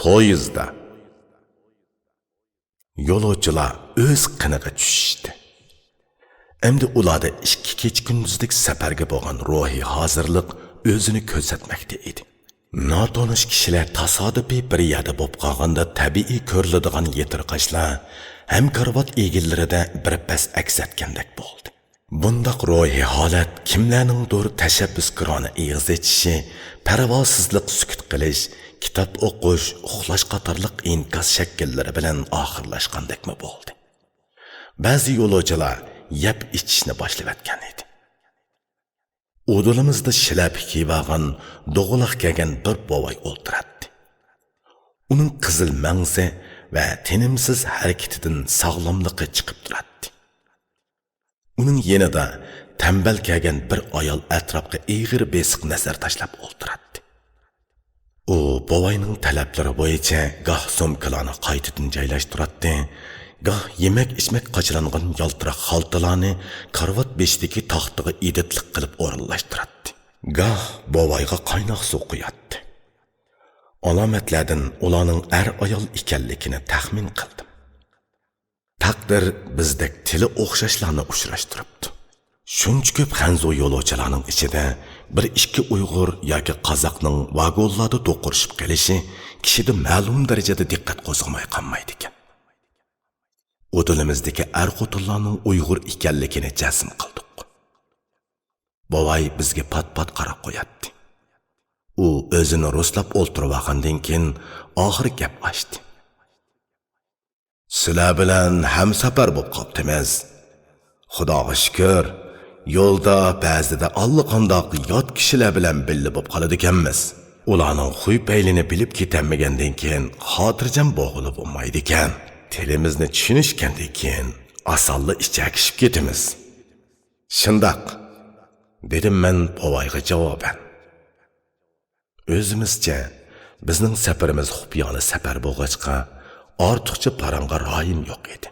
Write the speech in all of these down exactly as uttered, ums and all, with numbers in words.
پويىزدا. يولۇچىلار ئۆز قېنىغا چۈشۈشتى. ئەمدى ئۇلاردا ئىككى كېچە-كۈندۈزلۈك سەپەرگە بولغان روھىي ھازىرلىق ئۆزىنى كۆرسەتمەكتە ئىدى. ناتونۇش كىشىلەر تاسادىپىي بىر يەردە بولۇپ قالغاندا تەبىئىي كۆرۈلىدىغان يېتىرقاچلار ھەم كارىۋات ئېگىللىرىدە بىر پەس ئەكس ئەتكەندەك بولدى. بۇنداق روھىي ھالەت كىملەرنىڭدۇر تەشەببۇسكارانە ئېغىز ئېچىشى، پەرۋاسىزلىق سۈكۈت قىلىش، كىتاب ئوقۇش، ئۇخلاش قاتارلىق ئىنكاس شەكىللىرى بىلەن ئاخىرلاشقاندەكمۇ بولدى. بەزى يولۇچىلار يەپ ئىچىشنى باشلىۋەتكەن ئىدى. ئۇدۇلىمىزدا شىلەپە كىيىۋالغان، دوغىلاق كىيگەن بىر بوۋاي ئولتۇراتتى. ئۇنىڭ قىزىل مەڭزى ۋە تىنىمسىز ھەرىكىتىدىن ساغلاملىقى چىقىپ تۇراتتى. ئۇنىڭ يېنىدا تەمبەل كىيگەن بىر ئايال ئەتراپقا ئېغىر بېسىق نەزەر تاشلاپ ئولتۇراتتى. ئۇ بوۋاينىڭ تەلەپلىرى بويىچە گاھ سومكىلارنى قايتىدىن جايلاشتۇراتتى، گاھ يېمەك-ئىچمەك قاچىلانغان يالتىراق خالتىلارنى كارىۋات بېشىدىكى تاختىغا ئىدىتلىق قىلىپ ئورۇنلاشتۇراتتى، گاھ بوۋايغا قايناق سۇ قۇياتتى. ئالامەتلەردىن ئۇلارنىڭ ئەر-ئايال ئىكەنلىكىنى تەخمىن قىلدىم. تەقدىر بىزدەك تىلى ئوخشاشلارنى ئۇچراشتۇرۇپتۇ. شۇنچە كۆپ خەنزۇ يولۇچىلارنىڭ ئىچىدە بىر ئىككى ئۇيغۇر ياكى قازاقنىڭ ۋاگونلاردا دوقۇرۇشۇپ قېلىشى كىشىدە مەلۇم دەرىجىدە دىققەت قوزغىماي قالمايدىكەن. ئۇدۇلىمىزدىكى ئەر-خوتۇنلارنىڭ ئۇيغۇر ئىكەنلىكىنى جەزم قىلدۇق. بوۋاي بىزگە پات-پات قاراپ قوياتتى. ئۇ ئۆزىنى رۇسلاپ ئولتۇرۇۋالغاندىن كېيىن ئاخىرى گەپ ئاچتى. سىلەر بىلەن ھەمسەپەر بولۇپ قاپتىمىز. خۇداغا شۈكۈر، يولدا بەزىدە ئاللىقانداق يات كىشىلەر بىلەن بىللە بولۇپ قالىدىكەنمىز. ئۇلارنىڭ خۇي-پەيلىنى بىلىپ كېتەلمىگەندىن كېيىن خاتىرجەم بولغىلى بولمايدىكەن. تىلىمىزنى چۈشىنىشكەندىن كېيىن ئاسانلا ئىچەكىشىپ كېتىمىز. شۇنداق، دېدىم مەن بوۋايغا جاۋابەن. ئۆزىمىزچە، بىزنىڭ سەپىرىمىز خۇپىيانە سەپەر بولغاچقا، ئارتۇقچە پاراڭغا رايىم يوق ئىدى.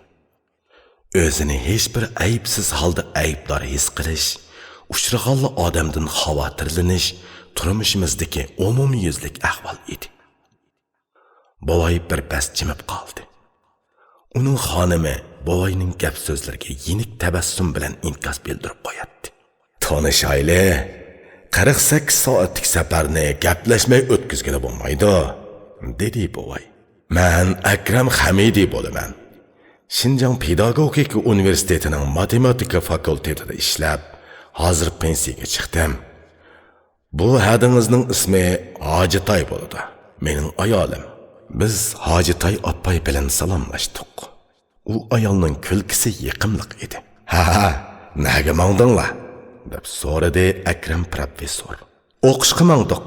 ئۆزىنى ھېچبىر ئەيىبسىز ھالدا ئەيىبدار ھېس قىلىش، ئۇچرىغانلا ئادەمدىن خاۋاتىرلىنىش تۇرمۇشىمىزدىكى ئومۇميۈزلۈك ئەھۋال ئىدى. بوۋاي بىر پەس جىمىپ قالدى. ئۇنىڭ خانىمى بوۋاينىڭ گەپ-سۆزلىرىگە يېنىك تەبەسسۇم بىلەن ئىنكاس بىلدۈرۈپ قوياتتى. تونۇشايلى، قىرىق سەككىز سائەتلىك سەپەرنى گەپلەشمەي ئۆتكۈزگىلى بولمايدۇ، دېدى بوۋاي. مەن ئەكرەم خەمىدى بولىمەن. شىنجاڭ پېداگوگىكا ئۇنىۋېرسىتېتىنىڭ ماتېماتىكا فاكۇلتېتىدا ئىشلەپ، ھازىر پېنسىيەگە چىقتىم. بۇ ھەدىڭىزنىڭ ئىسمى ھاجىتاي بولىدۇ. مېنىڭ ئايالىم. بىز ھاجىتاي ئاپاي بىلەن سالاملاشتۇق. ئۇ ئايالنىڭ كۈلكىسى يېقىملىق ئىدى. ھە، ھە، نەگە ماڭدىڭلار؟ دەپ سورىدى ئەكرەم پروفېسسور. ئوقۇشقا ماڭدۇق،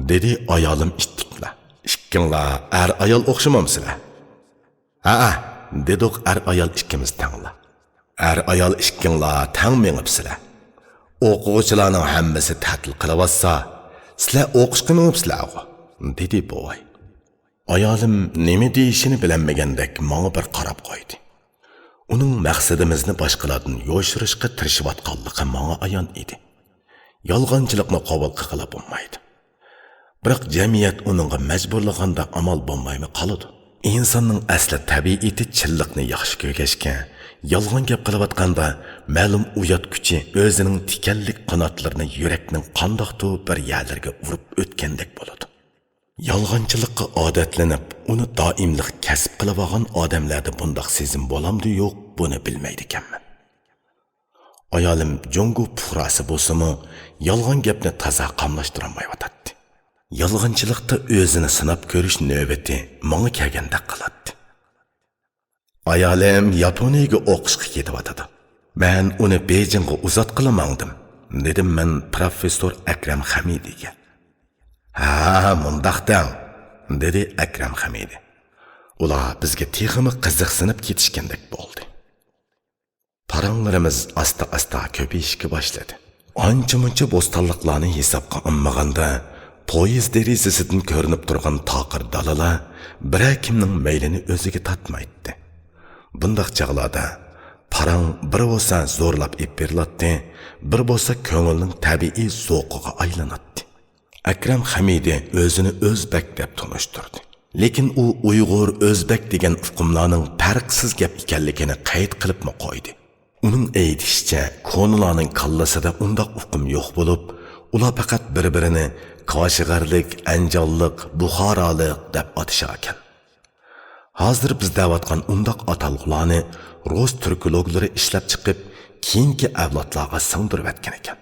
دېدى ئايالىم ئىتتىكلا. ئىككىڭلار ئەر-ئايال ئوخشىمامسىلەر؟ ھەئە، دېدۇق ئەر-ئايال ئىككىمىز تەڭلا. ئەر-ئايال ئىككىڭلار تەڭ مېڭىپسىلەر. ئوقۇغۇچىلارنىڭ ھەممىسى تەتىل قىلىۋاتسا، سىلەر ئوقۇشقا مېڭىپسىلەرغۇ، دېدى بوۋاي. ئايالىم نېمە دېيىشىنى بىلەلمىگەندەك ماڭا بىر قاراپ قويدى. ئۇنىڭ مەقسىتىمىزنى باشقىلاردىن يوشۇرۇشقا تىرىشىۋاتقانلىقى ماڭا ئايان ئىدى. يالغانچىلىقنى قوبۇل قىلغىلى بولمايدۇ. بىراق جەمئىيەت ئۇنىڭغا مەجبۇرلىغاندا ئامال بولمايمۇ قالىدۇ. ئىنساننىڭ ئەسلى تەبىئىتى چىنلىقنى ياخشى كۆرگەچكە، يالغان گەپ قىلىۋاتقاندا مەلۇم ئۇيات كۈچى ئۆزىنىڭ تىكەنلىك قاناتلىرىنى يۈرەكنىڭ قانداقتۇر بىر يەرلىرىگە ئۇرۇپ ئۆتكەندەك بولىدۇ. يالغانچىلىققا ئادەتلىنىپ، ئۇنى دائىملىق كەسىپ قىلىۋالغان ئادەملەردە بۇنداق سېزىم بولامدۇ يوق، بۇنى بىلمەيدىكەنمەن. ئايالىم جۇڭگو پۇقراسى بولسىمۇ، يالغان گەپنى تازا قاملاشتۇرالمايۋاتاتتى. يالغانچىلىقتا ئۆزىنى سىناپ كۆرۈش نۆۋىتى ماڭا كەلگەندەك قىلاتتى. ئايالىم ياپونىيەگە ئوقۇشقا كېتىۋاتىدۇ. مەن ئۇنى بېيجىڭغا ئۇزاتقىلى ماڭدىم، دېدىم مەن پروفېسسور ئەكرەم خەمىدىگە. ھە، مۇنداق دەڭ، دېدى ئەكرەم خەمىدى. ئۇلار بىزگە تېخىمۇ قىزىقسىنىپ كېتىشكەندەك بولدى. پاراڭلىرىمىز ئاستا-ئاستا كۆپىيىشكە باشلىدى. ئانچە-مۇنچە بوستانلىقلارنى ھېسابقا ئالمىغاندا، پويىز دېرىزىسىدىن كۆرۈنۈپ تۇرغان تاقىر دالىلار بىرەر كىمنىڭ مەيلىنى ئۆزىگە تارتمايتتى. بۇنداق چاغلاردا پاراڭ بىر بولسا زورلاپ ئېلىپ بېرىلاتتى، بىر بولسا كۆڭۈلنىڭ تەبىئىي زوقىغا ئايلىناتتى. ئەكرەم خەمىدى ئۆزىنى ئۆزبەك دەپ تونۇشتۇردى. لېكىن ئۇ ئۇيغۇر، ئۆزبەك دېگەن ئۇقۇملارنىڭ پەرقسىز گەپ ئىكەنلىكىنى قەيت قىلىپمۇ قويدى. ئۇنىڭ ئېيتىشىچە، كونىلارنىڭ كاللىسىدا ئۇنداق ئۇقۇم يوق بولۇپ، ئۇلار پەقەت بىر-بىرىنى كاشىغەرلىك، ئەنجانلىق، بۇخارالىق دەپ ئاتىشاركەن. ھازىر بىز دەۋاتقان ئۇنداق ئاتالغۇلارنى رۇس تۈركولوگلىرى ئىشلەپ چىقىپ، كېيىنكى ئەۋلادلارغا سىڭدۈرۈۋەتكەن ئىكەن.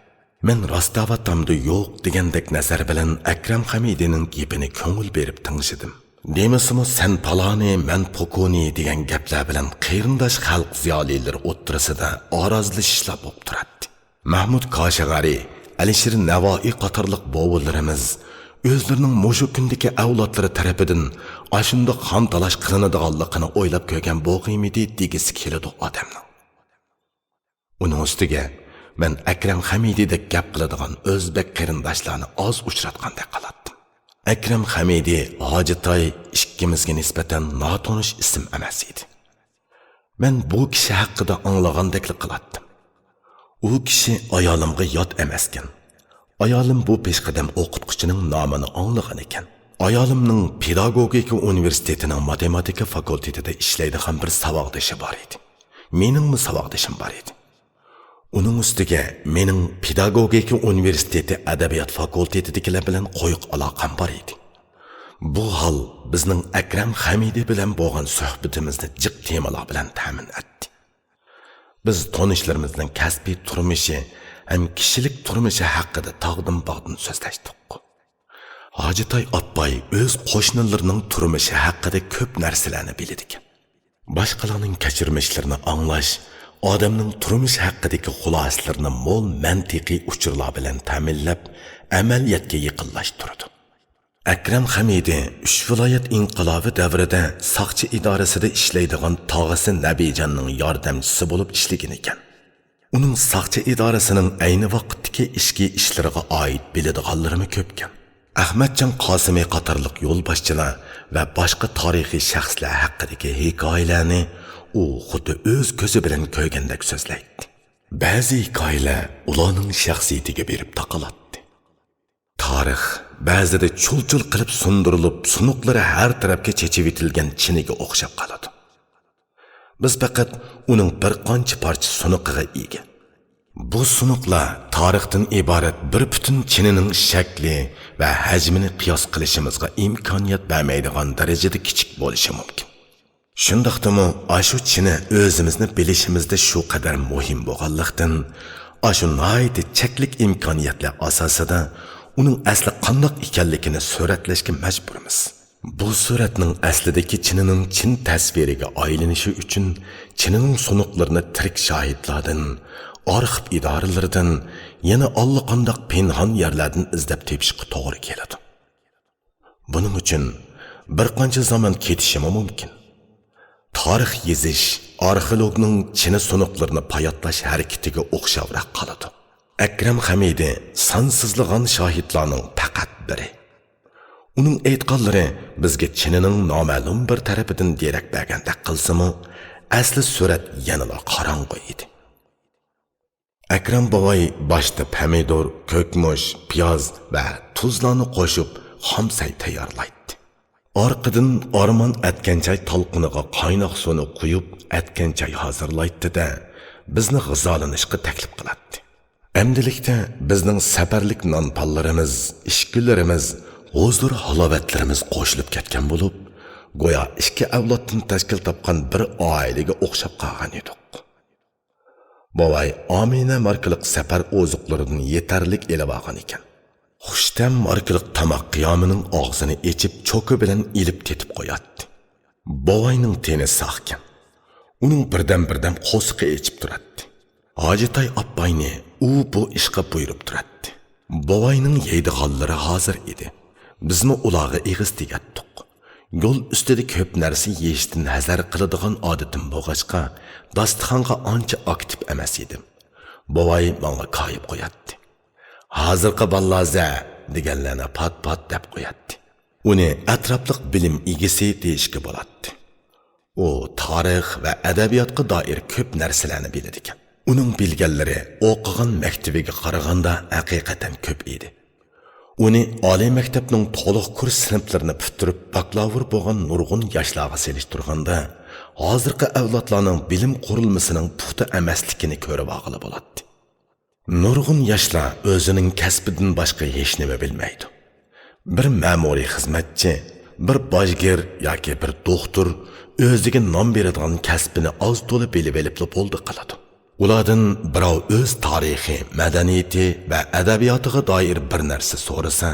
مەن راست دەۋاتامدۇ يوق دېگەندەك نەزەر بىلەن ئەكرەم خەمىدىنىڭ گېپىنى كۆڭۈل بېرىپ تىڭشىدىم. دېمىسىمۇ، سەن پالانى، مەن پوكونى دېگەن گەپلەر بىلەن قېرىنداش خەلق زىيالىيلىرى ئوتتۇرىسىدا ئارازلىشىشلار بولۇپ تۇراتتى. مەھمۇد كاشىغەرى، ئەلىشىر نەۋائى قاتارلىق بوۋىلىرىمىز ئۆزلىرىنىڭ مۇشۇ كۈندىكى ئەۋلادلىرى تەرىپىدىن ئاشۇنداق خان تالاش قىلىنىدىغانلىقىنى ئويلاپ كۆرگەن بولغىيمىدى دېگۈسى كېلىدۇ ئادەمنىڭ. ئۇنىڭ ئۈستىگە مەن ئەكرەم خەمىدىدەك گەپ قىلىدىغان ئۆزبەك قېرىنداشلارنى ئاز ئۇچراتقاندەك قىلاتتىم. ئەكرەم خەمىدى ھاجىتاي ئىككىمىزگە نىسبەتەن ناتونۇش ئىسىم ئەمەس ئىدى. مەن بۇ كىشى ھەققىدە ئاڭلىغاندەكلا قىلاتتىم. ئۇ كىشى ئايالىمغا يات ئەمەسكەن. ئايالىم بۇ پېشقەدەم ئوقۇتقۇچىنىڭ نامىنى ئاڭلىغان ئىكەن. ئايالىمنىڭ پېداگوگىكا ئۇنىۋېرسىتېتىنىڭ ماتېماتىكا فاكۇلتېتىدا ئىشلەيدىغان بىر ساۋاقدىشى بار ئىدى. مېنىڭمۇ ساۋاقدىشىم بار ئىدى. ئۇنىڭ ئۈستىگە مېنىڭ پېداگوگىكا ئۇنىۋېرسىتېتى ئەدەبىيات فاكۇلتېتىدىكىلەر بىلەن قويۇق ئالاقەم بار ئىدى. بۇ ھال بىزنىڭ ئەكرەم خەمىدى بىلەن بولغان سۆھبىتىمىزنى جىق تېمىلار بىلەن تەمىن ئەتتى. بىز تونۇشلىرىمىزنىڭ كەسپىي تۇرمۇشى ھەم كىشىلىك تۇرمۇشى ھەققىدە تاغدىن باغدىن سۆزلەشتۇق. ھاجىتاي ئاپاي ئۆز قوشنىلىرىنىڭ تۇرمۇشى ھەققىدە كۆپ نەرسىلەرنى بىلىدىكەن. باشقىلارنىڭ كەچۈرمىشلىرىنى ئاڭلاش، ئادەمنىڭ تۇرمۇش ھەققىدىكى خۇلاسىلىرىنى مول مەنتىقىي ئۇچۇرلار بىلەن تەمىنلەپ، ئەمەلىيەتكە يېقىنلاشتۇرىدۇ. ئەكرەم خەمىدى ئۈچ ۋىلايەت ئىنقىلابى دەۋرىدە ساقچى ئىدارىسىدە ئىشلەيدىغان تاغىسى نەبىجاننىڭ ياردەمچىسى بولۇپ ئىشلىگەنىكەن. ئۇنىڭ ساقچى ئىدارىسىنىڭ ئەينى ۋاقىتتىكى ئىچكى ئىشلىرىغا ئائىت بىلىدىغانلىرىمۇ كۆپكەن. ئەخمەتجان قاسىمى قاتارلىق يولباشچىلار ۋە باشقا تارىخىي شەخسلەر ھەققىدىكى ھېكايىلەرنى ئۇ خۇددى ئۆز كۆزى بىلەن كۆرگەندەك سۆزلەيتتى. بەزى ھېكايىلەر ئۇلارنىڭ شەخسىيىتىگە بېرىپ تاقىلاتتى. تارىخ بەزىدە چۇل-چۇل قىلىپ سۇندۇرۇلۇپ، سۇنۇقلىرى ھەر تەرەپكە چېچىۋېتىلگەن چىنىگە ئوخشاپ قالىدۇ. بىز پەقەت ئۇنىڭ بىر قانچە پارچە سۇنۇقىغا ئىگە. بۇ سۇنۇقلار تارىختىن ئىبارەت بىر پۈتۈن چىنىنىڭ شەكلى ۋە ھەجمىنى قىياس قىلىشىمىزغا ئىمكانىيەت بەرمەيدىغان دەرىجىدە كىچىك بولۇشى مۇمكىن. شۇنداقتىمۇ ئاشۇ چىنە ئۆزىمىزنى بىلىشىمىزدە شۇ قەدەر مۇھىم بولغانلىقتىن، ئاشۇ ناھايىتى چەكلىك ئىمكانىيەتلەر ئاساسىدا ئۇنىڭ ئەسلى قانداق ئىكەنلىكىنى سۈرەتلەشكە مەجبۇرمىز. بۇ سۈرەتنىڭ ئەسلىدىكى چىنىنىڭ چىن تەسۋىرىگە ئايلىنىشى ئۈچۈن، چىنىنىڭ سۇنۇقلىرىنى تىرىك شاھىتلاردىن، ئارخىپ ئىدارىلىرىدىن، يەنە ئاللىقانداق پىنھان يەرلەردىن ئىزدەپ تېپىشقا توغرا كېلىدۇ. بۇنىڭ ئۈچۈن بىر قانچە زامان كېتىشىمۇ مۇمكىن. تارىخ يېزىش ئارخېئولوگنىڭ چىنە سۇنۇقلىرىنى پاياتلاش ھەرىكىتىگە ئوخشاۋراق قالىدۇ. ئەكرەم خەمىدى سانسىزلىغان شاھىتلارنىڭ پەقەت بىرى. ئۇنىڭ ئېيتقانلىرى بىزگە چىنىنىڭ نامەلۇم بىر تەرىپىدىن دېرەك بەرگەندەك قىلسىمۇ، ئەسلى سۈرەت يەنىلا قاراڭغۇ ئىدى. ئەكرەم بوۋاي باشتا پەمىدۇر، كۆكمۇچ، پىياز ۋە تۇزلارنى قوشۇپ، خام سەي تەييارلايتتى. ئارقىدىن ئارمان ئەتكەن چاي تالقىنىغا قايناق سۇنى قۇيۇپ، ئەتكەن چاي ھازىرلايتتى-دە، بىزنى غىزالىنىشقا تەكلىپ قىلاتتى. ئەمدىلىكتە بىزنىڭ سەپەرلىك نان-پانلىرىمىز، ئىچكۈلىرىمىز، ھۇزۇر-ھالاۋەتلىرىمىز قوشۇلۇپ كەتكەن بولۇپ، گويا ئىككى ئەۋلادتىن تەشكىل تاپقان بىر ئائىلىگە ئوخشاپ قالغان ئىدۇق. بوۋاي ئامىنە ماركىلىق سەپەر ئوزۇقلىرىدىن يېتەرلىك ئېلىۋالغان ئىكەن. خۇشتەم ماركىلىق تاماق قىيامىنىڭ ئاغزىنى ئېچىپ، چوكا بىلەن ئېلىپ تېتىپ قوياتتى. بوۋاينىڭ تېنى ساقكەن. ئۇنىڭ بىردەم-بىردەم قورسىقى ئېچىپ تۇراتتى. ھاجىتاي ئاپپاينى ئۇ بۇ ئىشقا بۇيرۇپ تۇراتتى. بوۋاينىڭ يەيدىغانلىرى ھازىر ئىدى. بىزمۇ ئۇلارغا ئېغىز تېگەتتۇق. يول ئۈستىدە كۆپ نەرسە يېيىشتىن ھەزەر قىلىدىغان ئادىتىم بولغاچقا، داستىخانغا ئانچە ئاكتىپ ئەمەس ئىدىم. بوۋاي ماڭا كايىپ قوياتتى. «ھازىرقى بالىلار زە» دېگەنلەرنى پات-پات دەپ قوياتتى. ئۇنى ئەتراپلىق بىلىم ئىگىسى دېيىشكە بولاتتى. ئۇ تارىخ ۋە ئەدەبىياتقا دائىر كۆپ نەرسىلەرنى بىلىدىكەن. ئۇنىڭ بىلگەنلىرى ئوقۇغان مەكتىۋىگە قارىغاندا ھەقىقەتەن كۆپ ئىدى. ئۇنى ئالىي مەكتەپنىڭ تولۇق كۇرس سىنىپلىرىنى پۈتتۈرۈپ، باكلاۋۇر بولغان نۇرغۇن ياشلارغا سېلىشتۇرغاندا، ھازىرقى ئەۋلادلارنىڭ بىلىم قۇرۇلمىسىنىڭ پۇختا ئەمەسلىكىنى كۆرۈۋالغىلى بولاتتى. نۇرغۇن ياشلار ئۆزىنىڭ كەسپىدىن باشقا ھېچنېمە بىلمەيدۇ. بىر مەمۇرىي خىزمەتچى، بىر باجگىر ياكى بىر دوختۇر ئۆزىگە نان بېرىدىغان كەسپىنى ئاز-تولا بىلىۋېلىپلا بولدى قىلىدۇ. ئۇلاردىن بىراۋ ئۆز تارىخى، مەدەنىيىتى ۋە ئەدەبىياتىغا دائىر بىر نەرسە سورىسا،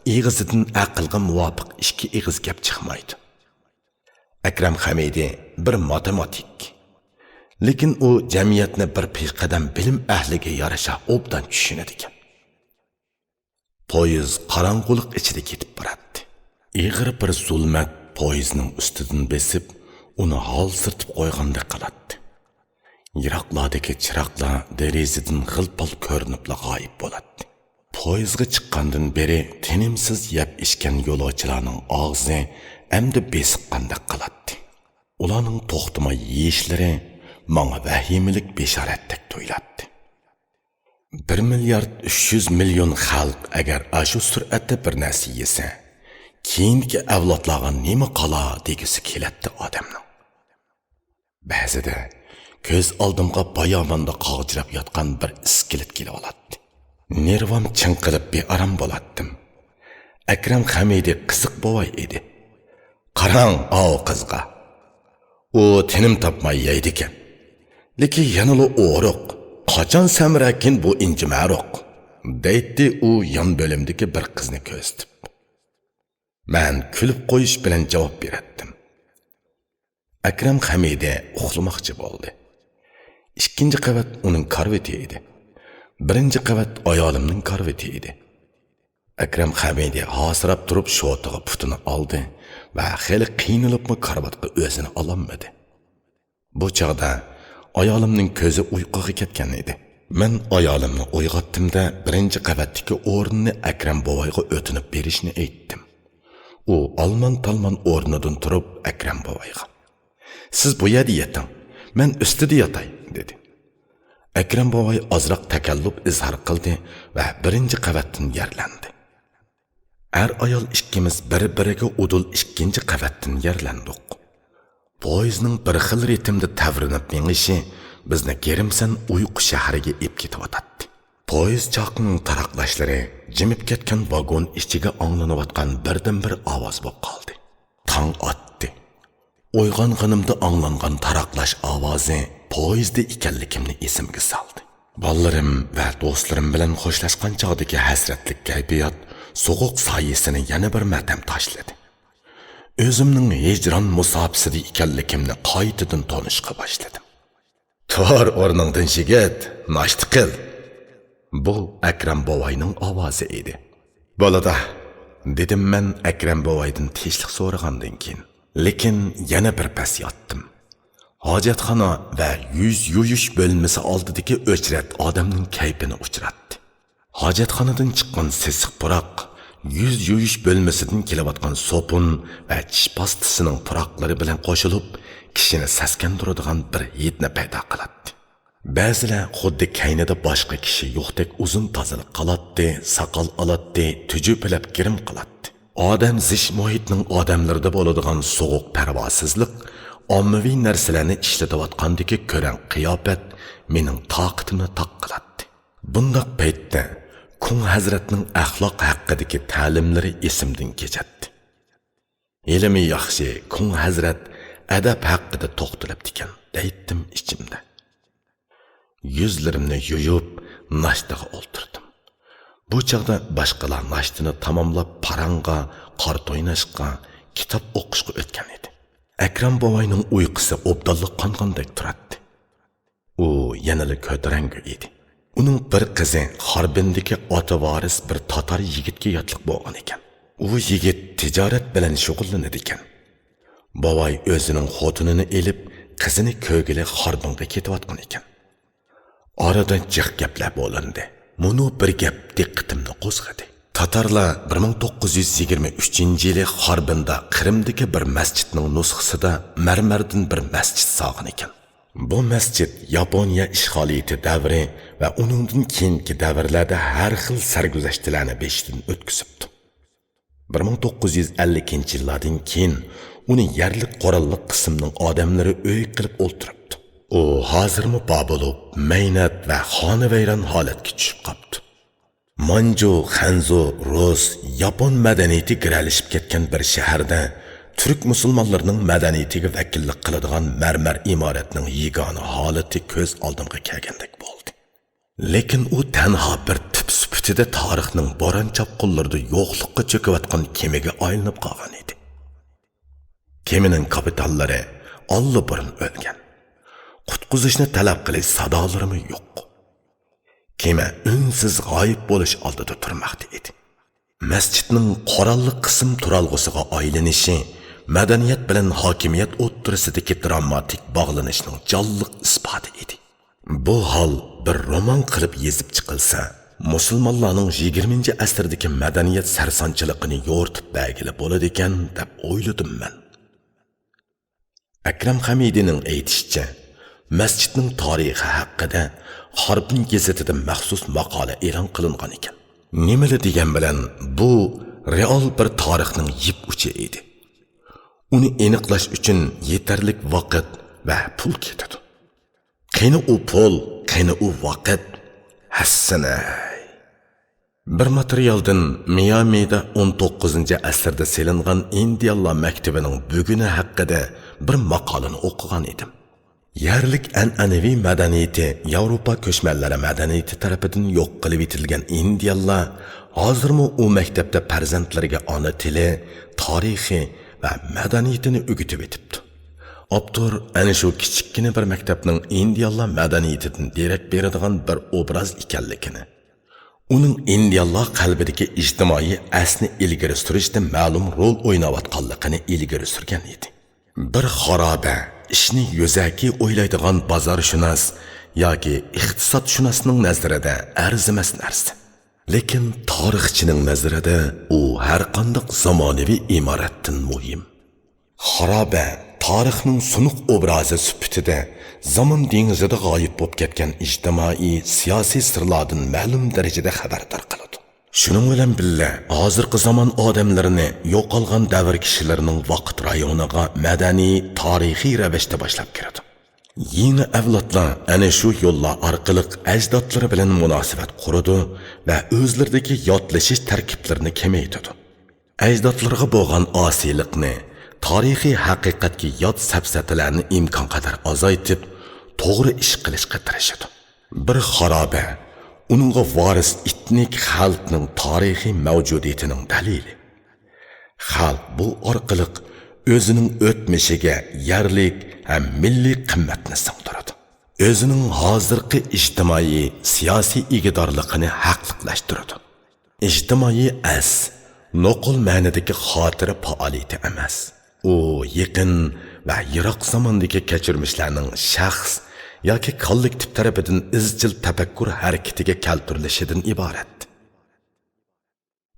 ئېغىزىدىن ئەقىلگە مۇۋاپىق ئىككى ئېغىز گەپ چىقمايدۇ. ئەكرەم خەمىدى بىر ماتېماتىك. لېكىن ئۇ جەمئىيەتنى بىر پېشقەدەم بىلىم ئەھلىگە يارىشا ئوبدان چۈشىنىدىكەن. پويىز قاراڭغۇلۇق ئىچىدە كېتىپ باراتتى. ئېغىر بىر زۇلمەت پويىزنىڭ ئۈستىدىن بېسىپ، ئۇنى ھالسىرىتىپ قويغاندەك قىلاتتى. يىراقلاردىكى چىراغلار دېرىزىدىن غىل-پال كۆرۈنۈپلا غايىب بولاتتى. پويىزغا چىققاندىن بېرى تىنىمسىز يەپ ئىچكەن يولۇچىلارنىڭ ئاغزى ئەمدى بېسىققاندەك قىلاتتى. ئۇلارنىڭ توختىماي يېيىشلىرى ماڭا ۋەھىمىلىك بېشارەتتەك تۇيۇلاتتى. بىر مىليارد ئۈچ يۈز مىليون خەلق ئەگەر ئاشۇ سۈرئەتتە بىر نەرسە يېسە، كېيىنكى ئەۋلادلارغا نېمە قالا دېگۈسى كېلەتتى ئادەمنىڭ. بەزىدە كۆز ئالدىمغا باياۋاندا قاغجىراپ ياتقان بىر ئىسكىلىت كېلىۋالاتتى. نېرۋام چىڭقىلىپ بىئارام بولاتتىم. ئەكرەم خەمىدى قىزىق بوۋاي ئىدى. «قاراڭ ئاۋۇ قىزغا. ئۇ تىنىم تاپماي يەيدىكەن. لېكىن يەنىلا ئورۇق. قاچان سەمرەركىن بۇ ئىنجىمە ئورۇق؟» دەيتتى ئۇ يان بۆلۈمدىكى بىر قىزنى كۆرسىتىپ. مەن كۈلۈپ قويۇش بىلەن جاۋاب بېرەتتىم. ئەكرەم خەمىدى ئۇخلىماقچى بولدى. ئىككىنچى قەۋەت ئۇنىڭ كارىۋىتى ئىدى. بىرىنچى قەۋەت ئايالىمنىڭ كارىۋىتى ئىدى. ئەكرەم خەمىدى ھاسىراپ تۇرۇپ شوتىغا پۇتىنى ئالدى ۋە خېلى قىينىلىپمۇ كارىۋاتقا ئۆزىنى ئالالمىدى. بۇ چاغدا ئايالىمنىڭ كۆزى ئۇيقۇغا كەتكەن ئىدى. مەن ئايالىمنى ئويغاتتىم-دە، بىرىنچى قەۋەتتىكى ئورۇننى ئەكرەم بوۋايغا ئۆتۈنۈپ بېرىشنى ئېيتتىم. ئۇ ئالمان-تالمان ئورنىدىن تۇرۇپ ئەكرەم بوۋايغا، «سىز بۇ يەردە يېتىڭ، مەن ئۈستىدە ياتاي» دېدى. ئەكرەم بوۋاي ئازراق تەكەللۇپ ئىزھار قىلدى ۋە بىرىنچى قەۋەتتىن يەرلەندى. ئەر-ئايال ئىككىمىز بىر-بىرىگە ئۇدۇل ئىككىنچى قەۋەتتىن يەرلەندۇق. پويىزنىڭ بىر خىل رىتىمدا تەۋرىنىپ مېڭىشى بىزنى گىرىمسەن ئۇيقۇ شەھىرىگە ئېلىپ كېتىۋاتاتتى. پويىز چاقىنىڭ تاراقلاشلىرى جىمىپ كەتكەن ۋاگون ئىچىگە ئاڭلىنىۋاتقان بىردىنبىر ئاۋاز بولۇپ قالدى. تاڭ ئاتتى. ئويغانغىنىمدا ئاڭلانغان تاراقلاش ئاۋازى پويىزدا ئىكەنلىكىمنى ئېسىمگە سالدى. بالىلىرىم ۋە دوستلىرىم بىلەن خوشلاشقان چاغدىكى ھەسرەتلىك كەيپىيات سوغۇق سايىسىنى يەنە بىر مەتەم تاشلىدى. ئۆزۈمنىڭ ھىجران مۇساپىسىدە ئىكەنلىكىمنى قايتىدىن تونۇشقا باشلىدىم. «تۇر ئورنۇڭدىن، يىگىت، ناشتا قىل.» بۇ ئەكرەم بوۋاينىڭ ئاۋازى ئىدى. «بولىدۇ»، دېدىم مەن ئەكرەم بوۋايدىن تىنچلىق سورىغاندىن كېيىن. لېكىن يەنە بىر پەس ياتتىم. ھاجەتخانا ۋە يۈز يۇيۇش بۆلمىسى ئالدىدىكى ئۆچرەت ئادەمنىڭ كەيپىنى ئۇچراتتى. ھاجەتخانىدىن چىققان سېسىق پۇراق، يۈز يۇيۇش بۆلمىسىدىن كېلىۋاتقان سوپۇن ۋە چىش پاستىسىنىڭ پۇراقلىرى بىلەن قوشۇلۇپ، كىشىنى سەسكەندۈرىدىغان بىر ھىدنى پەيدا قىلاتتى. بەزىلەر خۇددى كەينىدە باشقا كىشى يوقتەك ئۇزۇن تازىلىق قىلاتتى، ساقال ئالاتتى، تۈجۈپىلەپ گىرىم قىلاتتى. ئادەم زىچ مۇھىتنىڭ ئادەملىرىدە بولىدىغان سوغۇق پەرۋاسىزلىق، ئاممىۋى نەرسىلەرنى ئىشلىتىۋاتقاندىكى كۆرەڭ قىياپەت مېنىڭ تاقىتىمنى تاق قىلاتتى. بۇنداق پەيتتە كۇڭ ھەزرەتنىڭ ئەخلاق ھەققىدىكى تەلىملىرى ئېسىمدىن كېچەتتى. ھېلىمۇ ياخشى، كۇڭ ھەزرەت ئەدەپ ھەققىدە توختىلىپتىكەن، دەيتتىم ئىچىمدە. يۈزلىرىمنى يۇيۇپ، ناشتىغا ئولتۇردۇم. بۇ چاغدا باشقىلار ناشتىنى تاماملاپ، پاراڭغا، قارت ئويناشقا، كىتاب ئوقۇشقا ئۆتكەن ئىدى. ئەكرەم بوۋاينىڭ ئۇيقۇسى ئوبدانلا قانغاندەك تۇراتتى. ئۇ يەنىلا كۆتۈرەڭگۈ ئىدى. ئۇنىڭ بىر قىزى خاربىندىكى ئاتا ۋارىس بىر تاتار يىگىتكە ياتلىق بولغان ئىكەن. ئۇ يىگىت تىجارەت بىلەن شۇغۇللىنىدىكەن. بوۋاي ئۆزىنىڭ خوتۇنىنى ئېلىپ، قىزىنى كۆرگىلى خاربىنغا كېتىۋاتقان ئىكەن. ئارىدا جىق گەپلەر بولۇندى. مۇنۇ بىر گەپ دىققىتىمنى قوزغىدى. تاتارلار بىر مىڭ توققۇز يۈز يىگىرمە ئۈچىنچى يىلى خاربىندا قىرىمدىكى بىر مەسچىتنىڭ نۇسخىسىدا مەرمەردىن بىر مەسچىت سالغان ئىكەن. بۇ مەسچىت ياپونىيە ئىشغالىيىتى دەۋرى ۋە ئۇنىڭدىن كېيىنكى دەۋرلەردە ھەر خىل سەرگۈزەشتلەرنى بېشىدىن ئۆتكۈزۈپتۇ. بىر مىڭ توققۇز يۈز ئەللىكىنچى يىللاردىن كېيىن ئۇنى يەرلىك قوراللىق قىسىمنىڭ ئادەملىرى ئۆي قىلىپ ئولتۇرۇپتۇ. ئۇ ھازىرمۇ بار بولۇپ، مەينەت ۋە خانىۋەيران ھالەتكە چۈشۈپ قاپتۇ. مانجۇ، خەنزۇ، رۇس، ياپون مەدەنىيىتى گىرەلىشىپ كەتكەن بىر شەھەردە تۈرك مۇسۇلمانلىرىنىڭ مەدەنىيىتىگە ۋەكىللىك قىلىدىغان مەرمەر ئىمارەتنىڭ يېگانە ھالىتى كۆز ئالدىمغا كەلگەندەك بولدى. لېكىن ئۇ تەنھا بىر تۈپ سۈپىتىدە تارىخنىڭ بوران-چاپقۇنلىرىدا يوقلۇققا چۆكۈۋاتقان كېمىگە ئايلىنىپ قالغان ئىدى. كېمىنىڭ كاپىتانلىرى ئاللىبۇرۇن ئۆلگەن. قۇتقۇزۇشنى تەلەپ قىلىش سادالىرىمۇ يوق. كېمە ئۈنسىز غايىب بولۇش ئالدىدا تۇرماقتا ئىدى. مەسچىتنىڭ قوراللىق قىسىم تۇرالغۇسىغا ئايلىنىشى مەدەنىيەت بىلەن ھاكىمىيەت ئوتتۇرىسىدىكى دراماتىك باغلىنىشنىڭ جانلىق ئىسپاتى ئىدى. بۇ ھال بىر رومان قىلىپ يېزىپ چىقىلسا، مۇسۇلمانلارنىڭ يىگىرمىنچى ئەسىردىكى مەدەنىيەت سەرسانچىلىقىنى يورۇتۇپ بەرگىلى بولىدىكەن، دەپ ئويلىدىم مەن. ئەكرەم خەمىدىنىڭ ئېيتىشىچە، مەسچىتنىڭ تارىخى ھەققىدە خارپىن گېزىتىدە مەخسۇس ماقالە ئېلان قىلىنغان ئىكەن. نېمىلا دېگەن بىلەن، بۇ رېئال بىر تارىخنىڭ يىپ ئۇچى ئىدى. ئۇنى ئېنىقلاش ئۈچۈن يېتەرلىك ۋاقىت ۋە پۇل كېتىدۇ. قېنى ئۇ پۇل، قېنى ئۇ ۋاقىت؟ ھەسسىنەي! بىر ماتېرىيالدىن مىيامىدا ئون توققۇزىنچى ئەسىردە سېلىنغان ئىندىيانلار مەكتىۋىنىڭ بۈگۈنى ھەققىدە بىر ماقالىنى ئوقۇغان ئىدىم. يەرلىك ئەنئەنىۋى مەدەنىيىتى ياۋروپا كۆچمەنلىرى مەدەنىيىتى تەرىپىدىن يوق قىلىۋېتىلگەن ئىندىيانلار ھازىرمۇ ئۇ مەكتەپتە پەرزەنتلىرىگە ئانا تىلى، تارىخى ۋە مەدەنىيىتىنى ئۆگىتىۋېتىپتۇ. ئاپتور ئەنە شۇ كىچىككىنە بىر مەكتەپنىڭ ئىندىيانلار مەدەنىيىتىدىن دېرەك بېرىدىغان بىر ئوبراز ئىكەنلىكىنى، ئۇنىڭ ئىندىيانلار قەلبىدىكى ئىجتىمائىي ئەسنى ئىلگىرى سۈرۈشتە مەلۇم رول ئويناۋاتقانلىقىنى ئىلگىرى سۈرگەن ئىدى. بىر خارابە ئىشنى يۈزەكى ئويلايدىغان بازارشۇناس ياكى ئىقتىسادشۇناسنىڭ نەزىرىدە ئەرزىمەس نەرسە. لېكىن تارىخچىنىڭ نەزىرىدە ئۇ ھەرقانداق زامانىۋى ئىمارەتتىن مۇھىم. خارابە تارىخنىڭ سۇنۇق ئوبرازى سۈپىتىدە زامان دېڭىزىدا غايىب بولۇپ كەتكەن ئىجتىمائىي، سىياسىي سىرلاردىن مەلۇم دەرىجىدە خەۋەردار قىلىدۇ. شۇنىڭ بىلەن بىللە، ھازىرقى زامان ئادەملىرىنى يوقالغان دەۋر كىشىلىرىنىڭ ۋاقىت رايونىغا مەدەنىي، تارىخىي رەۋىشتە باشلاپ كىرىدۇ. يېڭى ئەۋلادلار ئەنە شۇ يوللار ئارقىلىق ئەجدادلىرى بىلەن مۇناسىۋەت قۇرىدۇ ۋە ئۆزلىرىدىكى ياتلىشىش تەركىبلىرىنى كېمەيتىدۇ. ئەجدادلىرىغا بولغان ئاسىيلىقنى، تارىخىي ھەقىقەتكە يات سەپسەتىلەرنى ئىمكانقەدەر ئازايتىپ، توغرا ئىش قىلىشقا تىرىشىدۇ. بىر خارابە، ئۇنىڭغا ۋارىس ئېتنىك خەلقنىڭ تارىخىي مەۋجۇدىيىتىنىڭ دەلىلى. خەلق بۇ ئارقىلىق ئۆزىنىڭ ئۆتمۈشىگە يەرلىك ھەم مىللىي قىممەتنى سىڭدۈرىدۇ. ئۆزىنىڭ ھازىرقى ئىجتىمائىي، سىياسىي ئىگىدارلىقىنى ھەقلىقلاشتۇرىدۇ. ئىجتىمائىي ئەس نوقۇل مەنىدىكى خاتىرە پائالىيىتى ئەمەس. ئۇ يېقىن ۋە يىراق زاماندىكى كەچۈرمىشلەرنىڭ شەخس ياكى كوللېكتىپ تەرىپىدىن ئىزچىل تەپەككۇر ھەرىكىتىگە كەلتۈرۈلۈشىدىن ئىبارەت.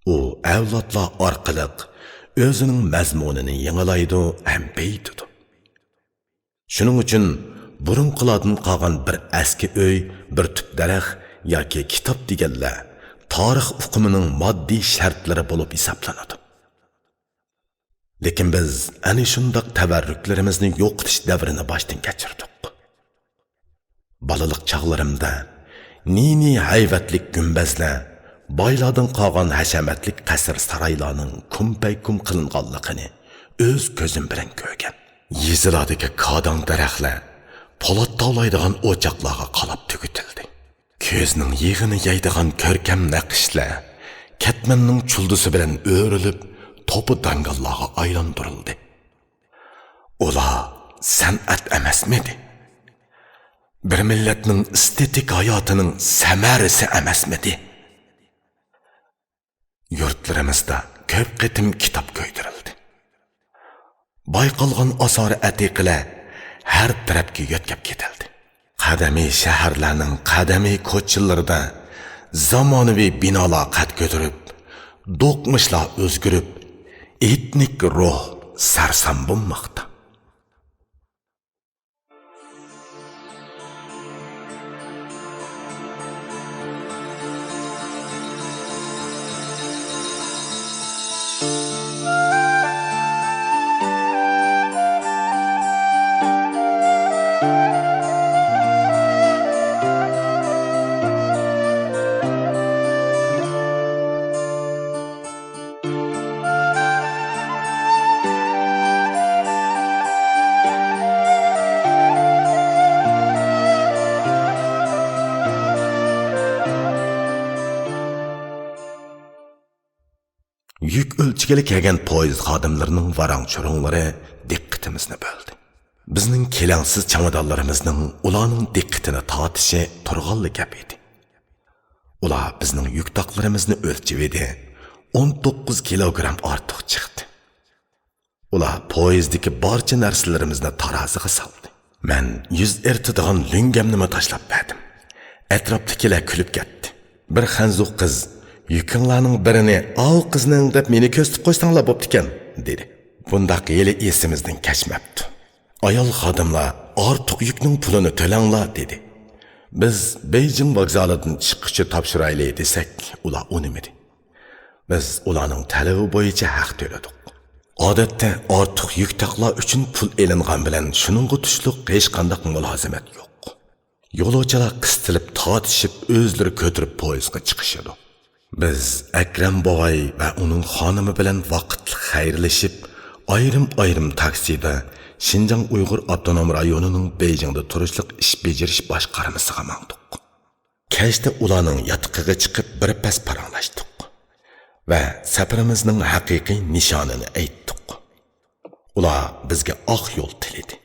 ئۇ ئەۋلادلار ئارقىلىق ئۆزىنىڭ مەزمۇنىنى يېڭىلايدۇ ھەم بېيىتىدۇ. شۇنىڭ ئۈچۈن بۇرۇنقىلاردىن قالغان بىر ئەسكى ئۆي، بىر تۈپ دەرەخ ياكى كىتاب دېگەنلەر تارىخ ئۇقۇمىنىڭ ماددىي شەرتلىرى بولۇپ ھېسابلىنىدۇ. لېكىن بىز ئەنە شۇنداق تەۋەررۈكلىرىمىزنى يوقىتىش دەۋرىنى باشتىن كەچۈردۇق. بالىلىق چاغلىرىمدا نى-نى ھەيۋەتلىك گۈمبەزلەر، بايلاردىن قالغان ھەشەمەتلىك قەسىر-سارايلارنىڭ كۇمپەيكۇم قىلىنغانلىقىنى ئۆز كۆزۈم بىلەن كۆرگەن. يېزىلاردىكى كاداڭ دەرەخلەر پولات تاۋلايدىغان ئوچاقلارغا قالاپ تۈگىتىلدى. كۆزنىڭ يېغىنى يەيدىغان كۆركەم نەقىشلەر كەتمەننىڭ چۇلدىسى بىلەن ئۆرۈلۈپ، توپا داڭگاللارغا ئايلاندۇرۇلدى. ئۇلار سەنئەت ئەمەسمىدى؟ بىر مىللەتنىڭ ئېستېتىك ھاياتىنىڭ سەمەرىسى ئەمەسمىدى؟ يۇرتلىرىمىزدا كۆپ قېتىم كىتاب كۆيدۈرۈلدى. بايقالغان ئاسارە ئەتىقىلەر ھەر تەرەپكە يۆتكەپ كېتىلدى. قەدىمىي شەھەرلەرنىڭ قەدىمىي كوچىلىرىدا زامانىۋى بىنالار قەد كۆتۈرۈپ، دوقمۇشلار ئۆزگىرىپ، ئېتنىك روھ سەرسان بولماقتا. چىققىلى كەلگەن پويىز خادىملىرىنىڭ ۋاراڭ-چۇرۇڭلىرى دىققىتىمىزنى بۆلدى. بىزنىڭ كېلەڭسىز چامادانلىرىمىزنىڭ ئۇلارنىڭ دىققىتىنى تارتىشى تۇرغانلا گەپ ئىدى. ئۇلار بىزنىڭ يۈك تاقلىرىمىزنى ئۆلچىۋىدى، ئون توققۇز كىلوگرام ئارتۇق چىقتى. ئۇلار پويىزدىكى بارچە نەرسىلىرىمىزنى تارازىغا سالدى. مەن يۈز ئېرىتىدىغان لۆڭگەمنىمۇ تاشلاپ بەردىم. ئەتراپتىكىلەر كۈلۈپ كەتتى. بىر خەنزۇ قىز، «يۈكۈڭلارنىڭ بىرىنى ئاۋۇ قىزنىڭ دەپ مېنى كۆرسىتىپ قويساڭلار بوپتىكەن» دېدى. بۇنداق ھېلى ئېسىمىزدىن كەچمەپتۇ. ئايال خادىملار، «ئارتۇق يۈكنىڭ پۇلىنى تۆلەڭلار» دېدى. بىز بېيجىڭ ۋوگزالىدىن چىققۇچە تاپشۇرايلى دېسەك، ئۇلار ئۇنىمىدى. بىز ئۇلارنىڭ تەلىپى بويىچە ھەق تۆلىدۇق. ئادەتتە ئارتۇق يۈك تاقلار ئۈچۈن پۇل ئېلىنغان بىلەن شۇنىڭغا تۇشلۇق ھېچقانداق مۇلازىمەت يوق. يولۇچىلار قىستىلىپ تارتىشىپ ئۆزلىرى كۆتۈرۈپ پويىزغا چىقىشىدۇ. بىز ئەكرەم بوۋاي ۋە ئۇنىڭ خانىمى بىلەن ۋاقىتلىق خەيرلىشىپ، ئايرىم-ئايرىم تاكسىدا شىنجاڭ ئۇيغۇر ئاپتونوم رايونىنىڭ بېيجىڭدا تۇرۇشلۇق ئىش بېجىرىش باشقارمىسىغا ماڭدۇق. كەچتە ئۇلارنىڭ ياتىقىغا چىقىپ بىر پەس پاراڭلاشتۇق ۋە سەپىرىمىزنىڭ ھەقىقىي نىشانىنى ئېيتتۇق. ئۇلار بىزگە ئاق يول تىلىدى.